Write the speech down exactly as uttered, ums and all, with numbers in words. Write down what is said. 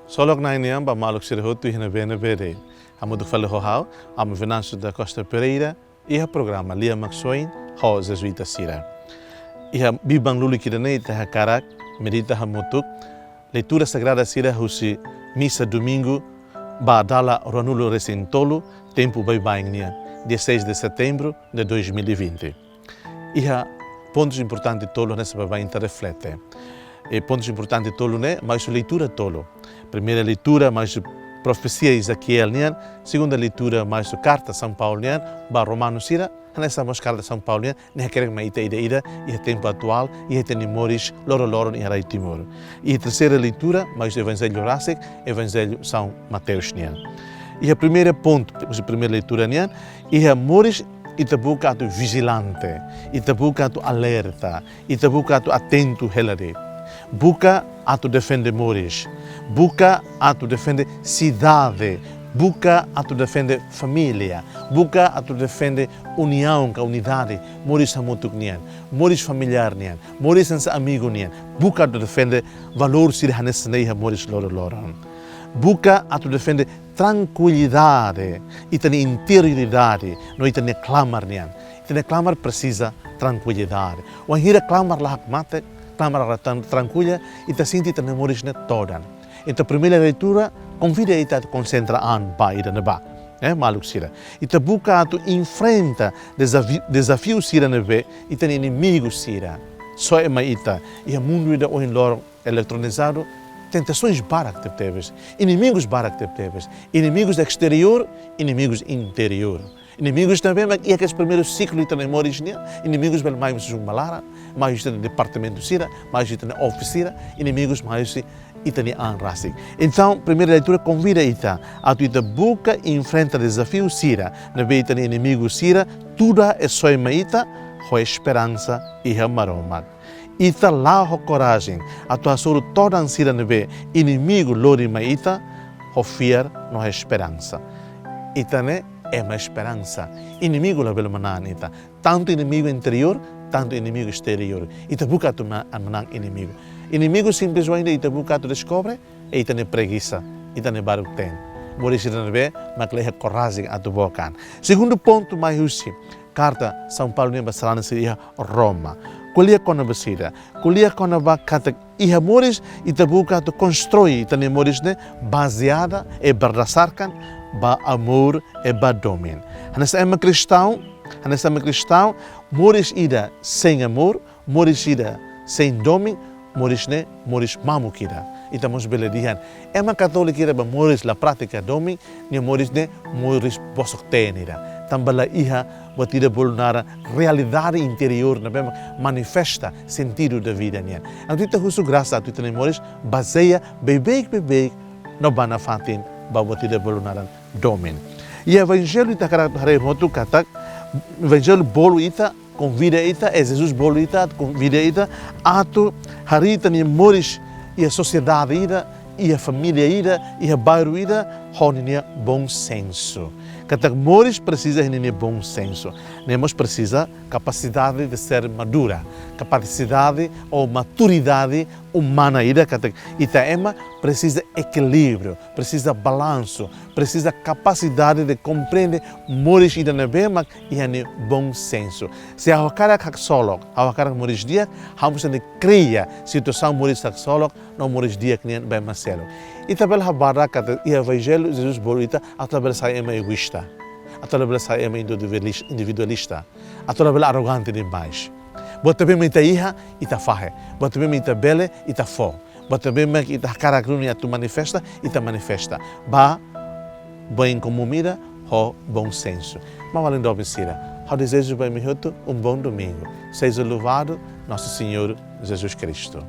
Solok Na'i nian ba maluk sira hotu iha ne'ebé-ne'ebé de'it. Hamutuk fali ho ha'u, Amu Venâncio da Costa Pereira, iha programa Lia Maksoin ho Jezuita sira. Iha biban lulik ida-ne'e ita hakarak medita hamutuk leitura sagrada sira husi misa Domingu ba dala ruanulu-resin-tolu tempu baibain nian, dia seis de setembro de dois mil e vinte. Iha pontus importante tolu hanesan baibain ita reflete. I pontus importante tolu ne'e mai husi leitura tolu. Primeira leitura mai husi profesia Ezequiel nian, segunda leitura mai husi karta São Paulo nian ba Romanu sira, hanesan mós karta São Paulo nian, ne'e hakerek mai ita ida-idak iha tempu atuál, iha ita-nia moris loroloron iha rai Timor. I terseira leitura mai husi Evanjellu rasik, Evanjellu São Mateus nian. Iha primeira pontu, husi primeira leitura nian, iha moris ita buka atu vijilante, ita buka atu alerta, ita buka atu atentu hela de'it. Buka atu defende moris, buka atu defende sidade, buka atu defende família, buka atu defende uniaun ka unidade, moris hamutuk nian, moris familiár nian, moris hanesan amigu nian, buka atu defende valór sira hanesan ne'e iha moris loroloron. Buka atu defende trankuilidade, ita-nia interioridade, no ita-nia klamar nian. Ita-nia klamar presiza trankuilidade. Wainhira klamar la hakmatek, klamar la tran-, trankuila, ita sente ita-nia moris ne'e todan. Entaun, primeira leitura konvida ita atu konsentra an ba ida-ne'ebá. Eh, maluk sira. Ita buka atu enfrenta dezafi-, dezafiu sira ne'ebé ita-nia inimigu sira soe mai ita iha mundu ida ohin loron eletronizadu, tentasoens barak tebetebes, inimigus barak tebetebes, inimigus exteriór, inimigus interiór. Inimigus ne'ebé mak iha kedas primeiru siklu ita-nia moris nian, inimigus bele mai husi uma laran, mai husi ita-nia departamentu sira, mai husi ita-nia office sira, inimigus mai husi ita-nia an rasik. Entaun, primeira leitura konvida ita atu ita buka enfrenta dezafiu sira ne'ebé ita-nia inimigu sira tuda e soe mai ita, ho esperansa iha Maromak. Ita la'o ho korajen atu hasoru todan sira ne'ebé inimigu lori mai ita, ho fiar no esperansa. Ita ne'e ema esperansa. Inimigu labele manán ita. Tantu inimigu interiór, tantu inimigu exteriór. Ita buka atu ma-, manán inimigu. Inimigu simples wainhira ita buka atu deskobre, ita-nia pregisa, ita-nia baruk-teen. Moris sira ne'ebé mak la iha korajen atu book an. Segundu pontu mai husi karta São Paulo nian ba sarani sira iha Roma. Ko'alia kona-ba saida? Ko'alia kona-ba katak iha moris ita buka atu konstrui ita-nia moris ne'e bazeada i berdasarkan ba amór i ba domin. Hanesan ema kristaun, hanesan ema kristaun, moris ida sein amór, moris ida sein domin, moris ne'e moris mamuk ida. Ita mós bele dehan, ema katóliku ida ba moris la pratika domin, nia moris ne'e moris bosok-teen ida. Tanba la iha buat ida bolu naran realidade interiór ne'ebé mak manifesta sentidu da vida nian. Entaun ita husu grasa atu ita-nia moris bazeia beibeik-beibeik no ba nafatin ba buat ida bolu naran domin. I Evanjellu ita hakarak haree hotu katak, Evanjellu bolu ita, konvida ita, i Jesus bolu ita, konvida ita atu harii ita-nia moris iha sosiedade ida, iha família ida, iha bairru ida, ho ninia bom sensu. Katak moris presiza iha ninia bom sensu. Ne'e mós presiza capacidade de ser madura, capacidade ou maturidade umana ida, katak ita ema presiza ekilíbriu, presiza balansu, presiza kapasidade de komprende moris ida ne'ebé mak iha nia bom sensu. Se ha'u hakarak haksolok, ha'u hakarak moris di'ak, ha'u mós tenke kria situasaun moris haksolok, no moris di'ak nian ba ema seluk. Ita bele habadak katak iha Evanjellu Jesus bolu ita atu labele sai ema egoísta, atu labele sai ema individualis-, individualista, atu labele arrogante demais. Buat ne'ebé mak ita iha, ita fahe. Buat ne'ebé mak ita bele, ita fó. Buat ne'ebé mak ita hakarak duni atu manifesta, ita manifesta. Ba bem comum ida ho bom senso. Maun-alin doben sira, ha'u dezeja ba imi hotu um bom domingo. Seja louvado Nosso Senhor Jesus Cristo.